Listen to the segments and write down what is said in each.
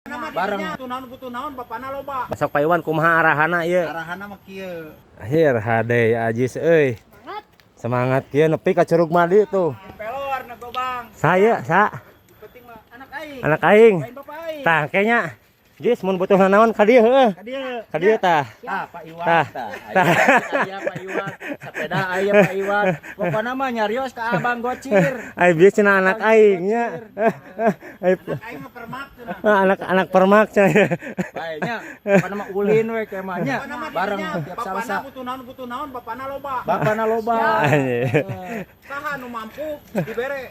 Bareng. Butuh naon, butuh naon, bapana loba. Sok, Pak Iwan, kumaha arahana ieu? Arahana mah kieu. Akhir hade Ajis euy. Semangat kieu nepi ka Curug Madi tuh. Pelor na gobang. Saya sa Penting mah anak aing. Anak aing. Lain bapak aing. Tah kayaknya Jis, mun butuh naon ka dieu heueuh. Ka dieu. Ka dieu tah. Tah, Pak Iwan. Tah. Tah. Tah. Aya Pak Iwan, sepeda aya Pak Iwan. Pokokna mah nyarios ka Abang Gocir. Ai bieu cenah anak aing nya. Ai Aing mah permak cenah. Anak anak permak cenah. Bae nya, pokokna mah ulin we ke mah nya. Bapana mah Bareng didinya, tiap bapana Salasa. butuh naon, butuh naon, bapana loba. Bapana loba. Anjing. Saha nu mampu dibere.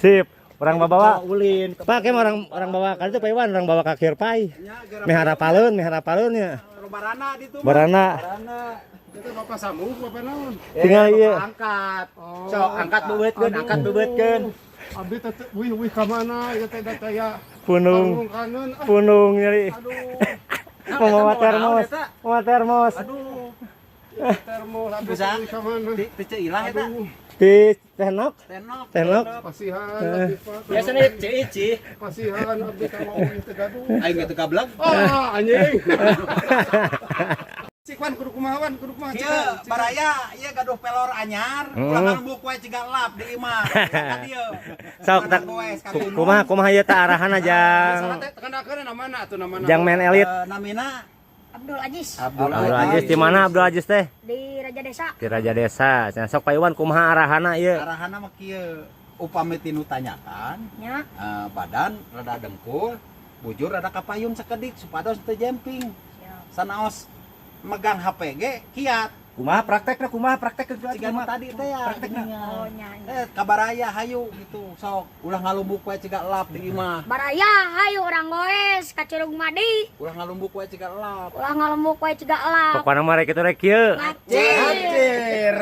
Sip. Orang bawa Ulin. Pak, kayak orang orang bawa kali itu Pak Iwan, orang bawa ka Kirpai. Nya gara Mehara palun, mehara palun nya. Barana ditu mah. Barana. Barana. Itu bapak sambung, bapak naon? Tinggal Eh, ieu. bapak angkat. Sok angkat beubeutkeun, angkat beubeutkeun. Abdi teh wih wih ka mana ya teh teh ya. Punung, Kanan ah. Punung nyeri. Aduh, Mau bawa termos, mau termos. Aduh, termos abdi Bisa. teh wih ka mana? Di teu ilah eta. Di Tenok, Tenok. Tenok. Pasihan abdi, Pak. Biasanya cici. Pasihan abdi ka mau teh gaduh. Aing geus teu gablek. Ah, anjing. Cik Wan, kudu kumaha Wan, kudu kumaha? Kieu baraya ieu gaduh pelor anyar, ulah ngalumbuk wae ciga lap di imah. Ka dieu. Sok tak Goes ka gunung. Kumaha kumaha ieu teh arahana jang Tekan namana atuh namana? Jang main elit. Eh, namina Abdul Aziz. Abdul Abdul Aziz di mana Abdul Aziz teh? Di Raja Desa. Di Raja Desa. Cenah sok, Pak Iwan, kumaha arahana ieu? Arahana mah kieu. Upami tinu tanyakan, Nya. eh, badan rada dengkul, bujur rada kapayun sakedik supados teu jemping. Siap. Sanaos megang HP ge kiat. Kumaha praktekna, kumaha praktek? Ciga nu tadi teh ya. Praktekna. Oh nya, nya. Eh, kabaraya hayu gitu. Sok ulah ngalumbuk wae ciga lap di imah. Baraya hayu urang goes ka Curug Madi. Ulah ngalumbuk wae ciga lap. Ulah ngalumbuk wae ciga elap. Pokona mah rek kitu rek kieu. Ngacir. Anjir.